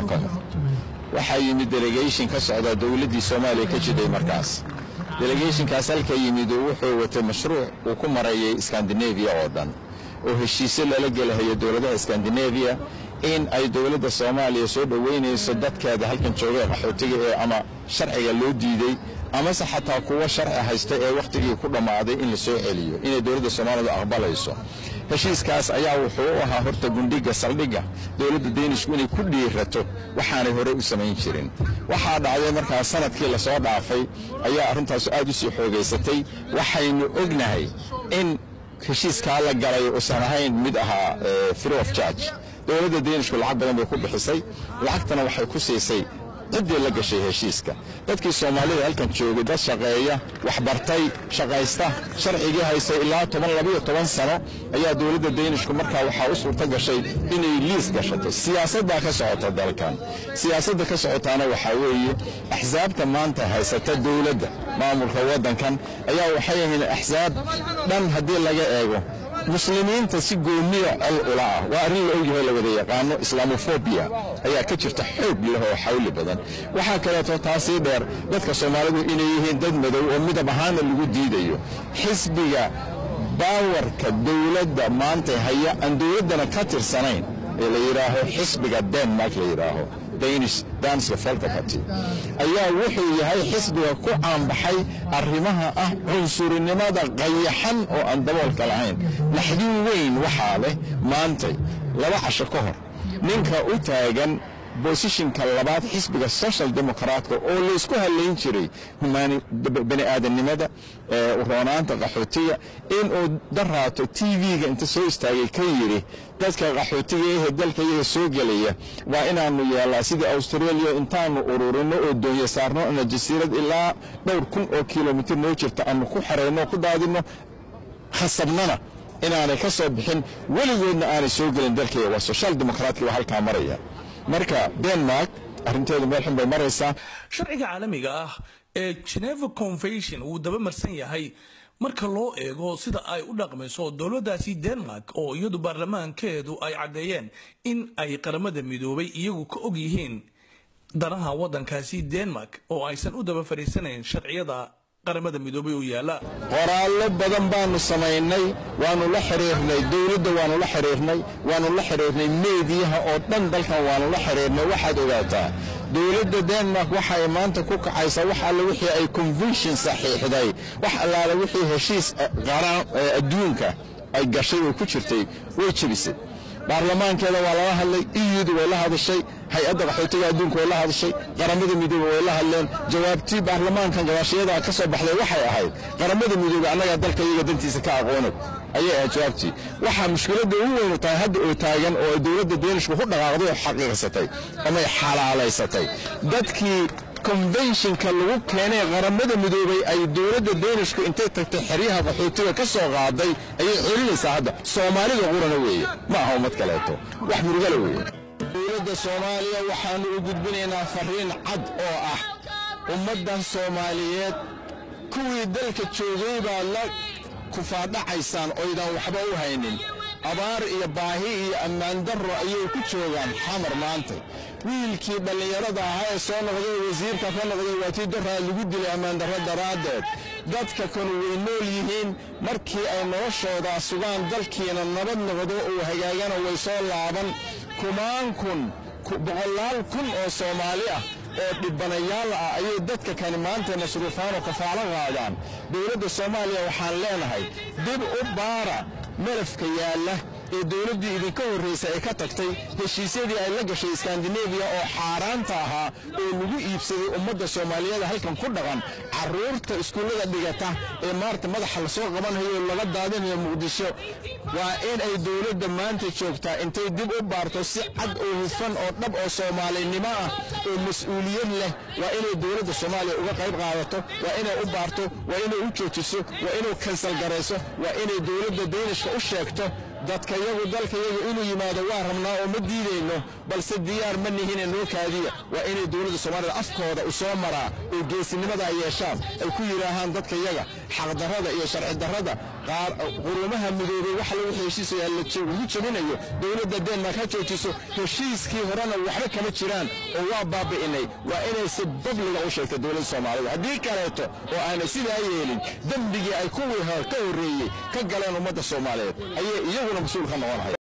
Ka hor waxaa yimid delegation ka socda dowladdii Soomaaliya ka jiday. Markaas delegationkaas halka yimid wuxuu watay mashruuc uu ku marayay Scandinavia oo dhan, oo heshiisyo lala gelahayo dowladaha Scandinavia in ay dowladda Soomaaliya soo dhoweynayso dadkeeda halkan joogay qaxootiga ee ama sharciga loo diiday amase xataa kuwa sharci haysta ee wakhtigii ku dhammaaday in la soo celiyo, inay dowladda Soomaalida aqbalayso. Heshiiskaas ayaa wuxuu u ahaa horta gundhiga, saldhigga dowladda Deenishku inay ku dhiirato waxaanay hore u samayn jirin. Waxaa dhacday markaa sanadkii lasoo dhaafay ayaa arrintaas aad u sii xoogaysatay. Waxaynu ognahay in heshiiskaa la galay uusan ahayn mid ahaa free of charge. Dowladda Deenishku lacag badan bay ku bixisay, lacagtana waxay ku siisay ciddii la gashay heshiiska. Dadkii Soomaalida halkan joogay, dad shaqeeya, waxbartay, shaqaysta, sharcigii haystay ilaa 10, 12 sano, ayaa dowladda Daynishku markaa waxaa u suurto gashay inay liis gashato. Siyaasaddaa ka socota dalkan, siyaasadda ka socotaana waxaa weeye axsaabta maanta haysata dowladda maamulka waddankan ayaa waxay yihiin axsaab dhan haddii laga eego muslimiinta si gooniya col ula ah. Waa arrin la ogyahay, la wada yaqaano. Islamophobia ayaa ka jirta xoog leh oo xawli badan. Waxaa kaleeto taasii dheer dadka Soomaalidu inay yihiin dad madow oo midab ahaana lagu diidayo. Xisbiga powerka dowladda maanta haya aan dowladdana ka tirsanayn ee la yidhaaho xisbiga Denmark la yidhaaho Danish, Dansk Folkeparti, ayaa wuxuu yahay xisbiga ku caanbaxay arrimaha ah cunsurinimada qayaxan oo aan daboolka lahayn. Laxdin weyn waxaa leh maantay 2 casho ka hor ninka u taagan positionka labaad xisbiga Social Democratka oo laysku halayn jiray bani aadamnimada, roonaanta qaxootiga, inuu daraato TV-ga inta soo istaagay ka yidhi dadka qaxootiga ehe dalka iyaga soo gelaya waa inaanu yeelaa sidii Australia, intaanu ururino oo doonyo saarno ama jasiirad ilaa dhowr kun oo kilomitir noo jirta aanu ku xerayno, ku daadino, khasabnana inaanay ka soo bixin, weligoodna aanay soo gelin dalkayga. Waa Social Democratka waa halkaa maraya. Marka Denmark arrinteedu meel xun bay maraysaa. Sharciga caalamiga ah ee Geneva Convention wuu dabamarsan yahay marka loo eego sida ay u dhaqmayso dowladdaasi Denmark, oo iyadu baarlamaankeedu ay caddeeyeen in ay Qaramada Midoobay iyagu ka og yihiin danaha waddankaasi Denmark oo aysan u daba fadhiisanayn sharciyada Qaramada Midoobay oo yaala. Qoraallo badan baanu samaynay, waanu la xiriirnay dowladda, waanu la xiriirnay, waanu la xiriirnay meediyaha oo dhan dalkan, waanu la xiriirnay. Waxaad ogaataa dowladda Denmark waxay maanta ku kacaysaa wax alle wixii ay convention saxiixday, wax allaale wixii heshiis qaraan adduunka ay gashay oo ku jirtay way jebisay. Baarlamaankeeda waa lala hadlay, EU-du way la hadashay, hay-adda qaxootiga adduunka way la hadashay, Qaramada Midoobey way la hadleen. Jawaabtii baarlamaankan gadaashiyada ka soo baxday waxay ahayd Qaramada Midoobey annagaa dalka iyaga dantiisa ka aqoonog ayay ahayd jawaabtii. Waxaa mushkiladda ugu weynu tahay hadda oo taagan oo ay dowladda Deenishku ku dhaqaaqday oo xaqiiqsatay amay xalaalaysatay dadkii conventionka lagu keenay Qaramada Midoobay ay dowladda Deenishku intay tagtay xeryaha qaxootiga ka soo qaaday ayay celinaysaa hadda. Soomaalida qurana weeye, ma aha ummad kaleeto. Wax murugala weeye. Dowladda Soomaaliya waxaanu u gudbinaynaa fariin cad oo ah ummaddan Soomaaliyeed kuwii dalka joogay baa la kufaadhacaysaan oydan waxba u haynin. Abaar iyo baahi iyo ammaan darro ayay ku joogaan Xamar maanta. Wiilkii dhallinyarada ahaa ee soo noqday, wasiirka ka noqday, waa tii daraa lagu dilay ammaan darro daraaddeed. Dadka kanu way nool yihiin. Markii ay noloshooda sugaan, dalkiina nabad noqdo uu hagaagana, way soo laaban. Kumaan kun, boqolaal kun oo Soomaali ah oo dhibanayaal ah ayay dadka kani maanta masruufaan oo kafaalo qaadaan. Dowladda Soomaaliya waxaan leenahay dib u baara malafka yaalla ee dowladdii idinka horraysay ay ka tagtay, heshiisyadii ay la gashay Skandinaviya oo xaaraanta ahaa oo lagu iibsaday ummadda Soomaaliyeed halkan ku dhaqan, carruurta iskuullada dhigata ee maarta madaxa lasoo qabanayo oo laga daadinayo Muqdisho. Waa in ay dowladda maanta joogtaa intay dib u baarto si cad oo hufan oo dhab oo soomaalinimo ah oo mas-uuliyad leh. Waa inay dowladda Soomaaliya uga qayb qaadato, waa inay u baarto, waa inay u joojiso, waa inay cancel garayso, waa inay dowladda Daynishka u sheegto dadka yagu dalka yagu inuu yimaado waa rabnaa oo ma diidayno, balse diyaar ma nihine, noo kaadiya. Waa inay dowladda Soomaalida afkooda u soo maraa oo geesinimada ay yeeshaan ay ku yidhaahaan dadka yaga xaqdarrada iyo sharci darrada Quruumaha Midoobay wax lagu heshiisaya lagu jabinayo, dowladda Denmark ha joojiso. Heshiiskii horena waxba kama jiraan oo waa baabi'inay, waa inay si public-ga u sheegta dowladda Soomaalida. Haddii kaleeto oo aanay sidaa yeelin, dembigii ay kuwii ka horreeyey ka galeen ummadda Soomaaliyeed ayay iyaguna mas-uul ka noqonaya.